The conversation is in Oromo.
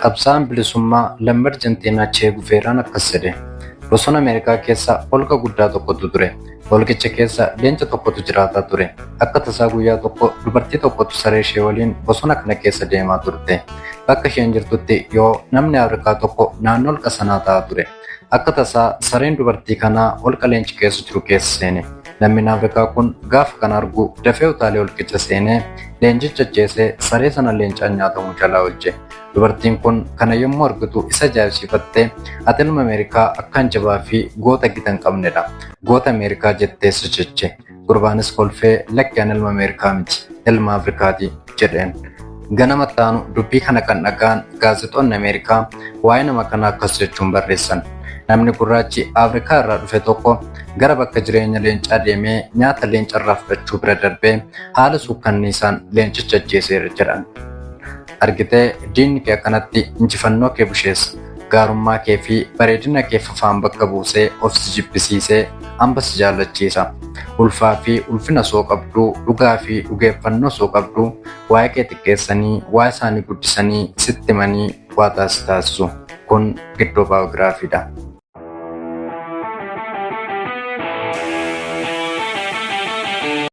Qabsaa'aan bilisummaa lammii Arjentiinaa Chee Guveeraan akkas jedhe. Bosona Ameerikaa keessa holqa guddaa tokkotu ture. Holqicha keessa leenca tokkotu jiraataa ture. Akka tasaa guyyaa tokko dubartii tokkotu saree ishee waliin bosona kana keessa deemaa turte. Bakka isheen jirtutti yoo namni Afrikaa tokko naannoo holqa sanaa taa'aa ture. Akka tasaa sareen dubartii kanaa holqa leenci keessa jiru keessa seene. Lammiin Afrikaa kun gaafa kana argu dafee utaalee holqicha seenee leencicha ajjeesee saree sana leencaan nyaatamuu jalaa oolche. Dubartiin kun kana yommuu argitu isa ajaa'ibsiifattee ati ilma Ameerikaa akkaan jabaa fi goota gita hin qabnedha. Goota Ameerikaa jettee isa jeche. Gurbaanis kolfee lakki ani ilma Ameerikaa miti, ilma Afrikaati jedheen. Ganama taanu dubbii kana kan dhaga'an gaazexoonni Ameerikaa waa'ee nama kanaa akkas jechuun barreessan. Namni gurraachi Afrikaa irraa dhufe tokko gara bakka jireenya leencaa deemee nyaata leenca irraa fudhachuu bira darbee haala suukkanniisaan leencicha ajjeeseera jedhan. Argitee diinni kee akkanatti injifannoo kee busheessa. Gaarummaa kee fi bareedina kee fafaan bakka buusee of si jibbisiisee hamba si jaallachiisa. Ulfaa fi ulfina osoo qabduu, dhugaa fi dhugeeffannoo osoo qabduu waa'ee kee xiqqeessanii, waa'ee isaanii guddisanii sitti himanii waataa si taasisu. Kun giddoo baayogiraafiidha.